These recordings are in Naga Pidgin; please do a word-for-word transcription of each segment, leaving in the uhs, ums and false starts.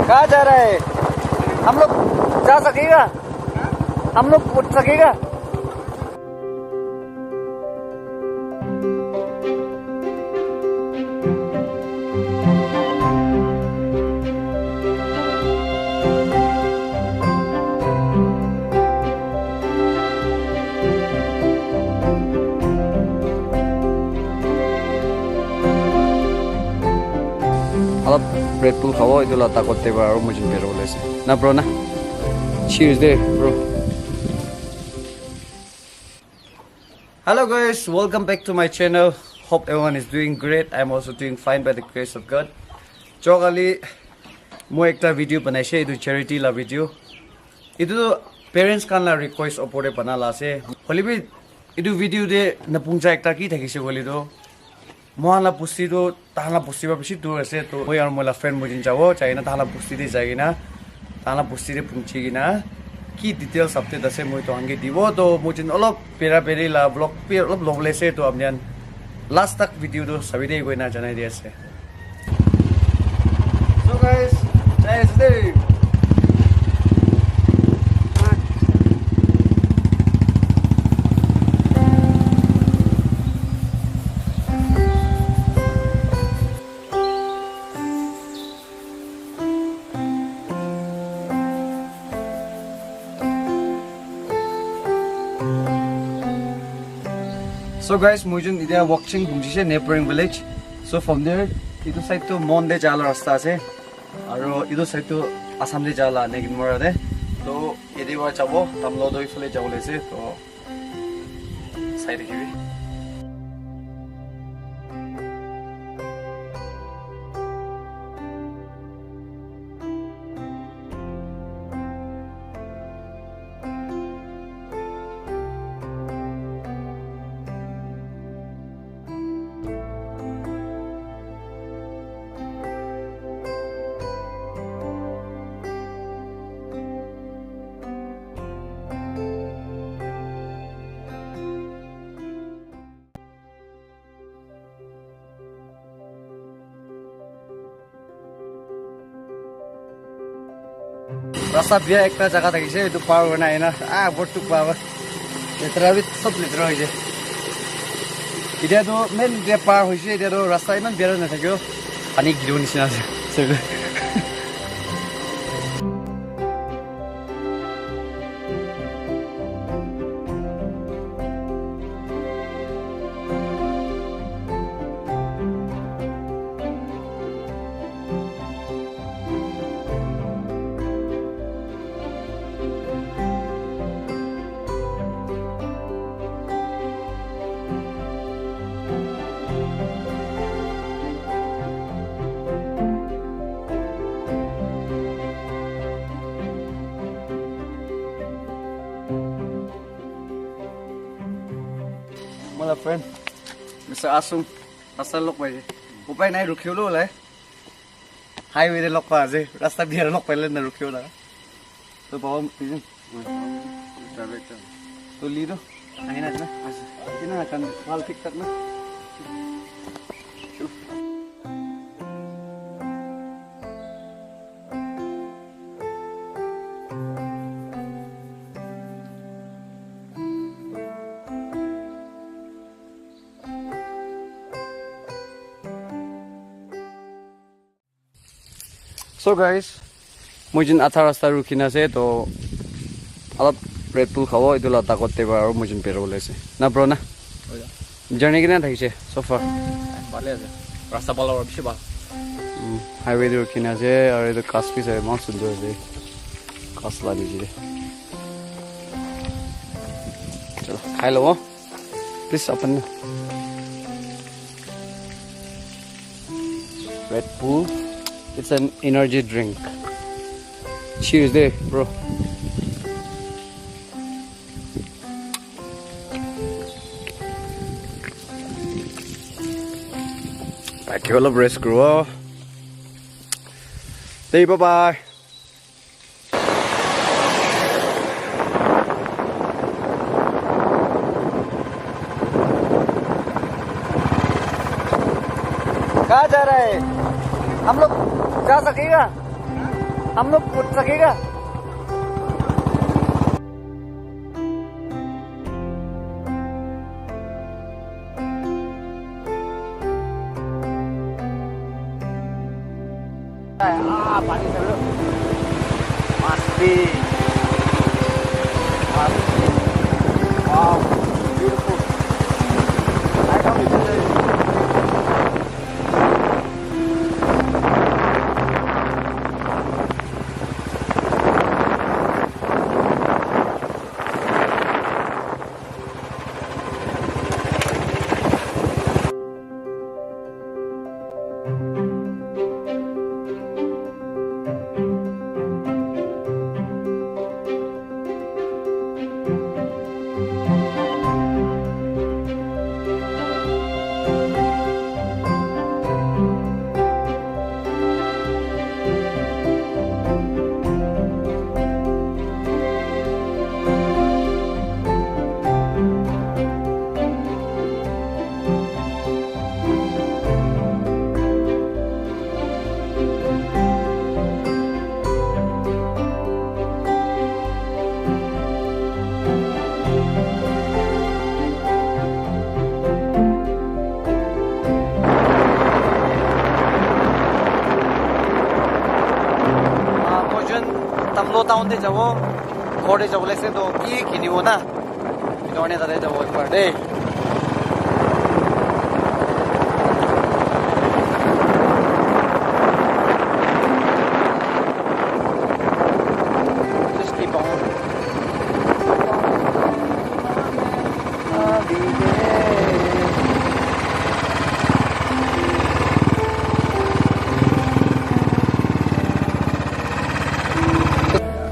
कहाँ जा रहा है? हम लोग जा सकेगा? हम लोग उठ सकेगा? Alop Red Bull khabo, etu la takot te para aru moi jin bero bole ase. Na bro na. Cheers de, bro. Hello guys, welcome back to my channel. Hope everyone is doing great. I'm also doing fine by the grace of God. Jokali moi ekta video banaise, etu charity la video. Etu tu parents khan la request opor te bana la ase. Hoile bi etu video te napunja ekta ki thakise koile tu, moikhan la bosti tu tahan la bosti para bishi dur ase, to moi aru moi la friend moi jin jabo, jai kena tahan la bosti te jai kena, tahan la bosti te punchi kena, ki details update ase moi tohan ke dibo, to moi jin olop bera beri la vlog bi olop lobole ase, to apni khan last tak video tu sabi de koina janai di ase. So guys, jai ase de. So guys, moi jun etia Wakching punchise, neighboring village. So from there, etu side tu Mon te jala rasta ase. Aro etu side tu Assam te jala Neginmora te. To yate para jabo, Tamlo Doi phale jabo le ase. To Sai thakibi. Rasta bia ekta jaga thakise, etu par hoina ahina, ah, bor tuk baba. Letera bi sob letera hoise. Etia tu main dia par hoise, etia tu rasta iman bia nathakeo. Pani giribo nishina ase. Mala friend, Mister Asung, rasta log paise. Upai nai, rukhibo le. Highway te log pa ase, rasta bia te log paile na rukhibo laga. To baba, prison. Director. To lido. Ahina na. Ase. Ina kan mal thik tak na. So guys, moi jin atha rasta rukhi na ase, to alop Red Bull khabo, etu la takot te para aru moi jin bero bole ase. Na bro na? Journey kina thakise so far? Bhale ase. Rasta bhal aru bishi bhal. Mm, highway te rukhi na ase, aru etu ghas bi ase, eman sundor ase. Ghas la niche te. Chalo, khai lobo. Please open na. Red Bull. It's an energy drink. Cheers de, bro. Bhai ke olop rest kuro. Hey, bye bye. कहाँ जा रहा है? हम लोग जा सकेगा? हम लोग कूद सकेगा? Ah, pani sa lo. Masti. Masti. Wow, beautiful. I come to the Ah, Moijon Tamlo town te jabo, ghor te jabo lagise to ki kinibo na? Etu karne tate jabo ekbar de. Just keep on.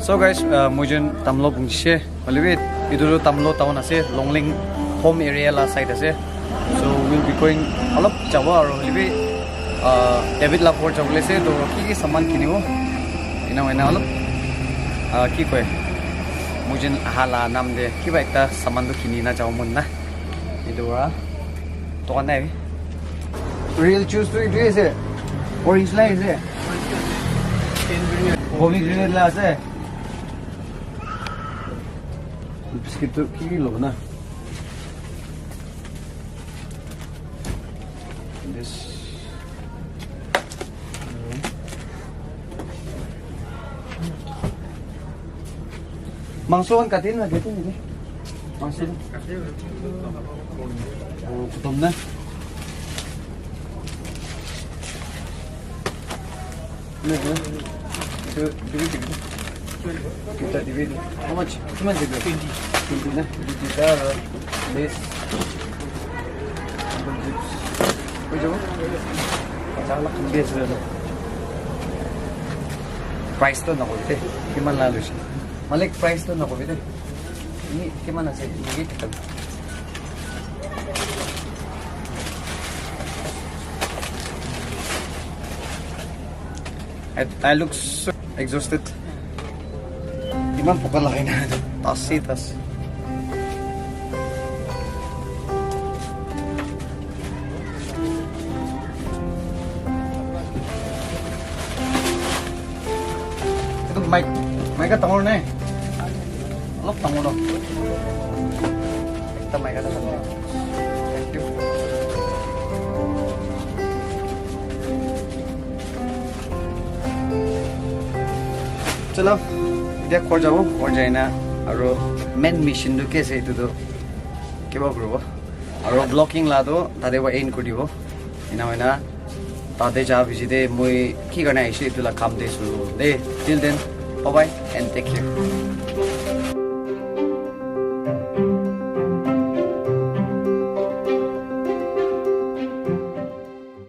So guys, uh, Moijon Tamlo pungchise. Hoilebi etu tu Tamlo town ase, Longling home area la side ase. So we'll be going olop jabo aru hoilebi, uh, David la ghor jabo le ase, to ki ki saman kinibo. Ena hoina olop, uh, ki koi, Moijon aha la nam de kiba ekta saman tu kini na jabo mon na. Etu para tokan nai. Real juice tu etu ase. Orange la ase. Pomegranate la ase. Biscuit tu ki ki lobo na? This. Mangso khan kati na, kati na. Mangso. Oh, khatam na. Itu, itu, itu. Kita dibi. How much? Kiman dibi? Twenty. Twenty na. Itu kita, uh, this. Price tu nakobi de. Kiman la loise? Malik, price tu nakobi de. Ni kiman ase? Ni kitan. I, I look so exhausted. Iman poka lagai na. Tasi, tasi. Itu mic, mic dangor nai. Olop dangor lo. Ekta mic dangor. Thank you. Chalo, etia ghor jabo, ghor jai na, aru main mission tu ki ase, etu tu kiba kuribo. Aru vlogging la tu tate para end kuri dibo. Ena hoina, tate ja biji de moi ki karne aise, etu la kam de suru de. Till then, bye bye and take care.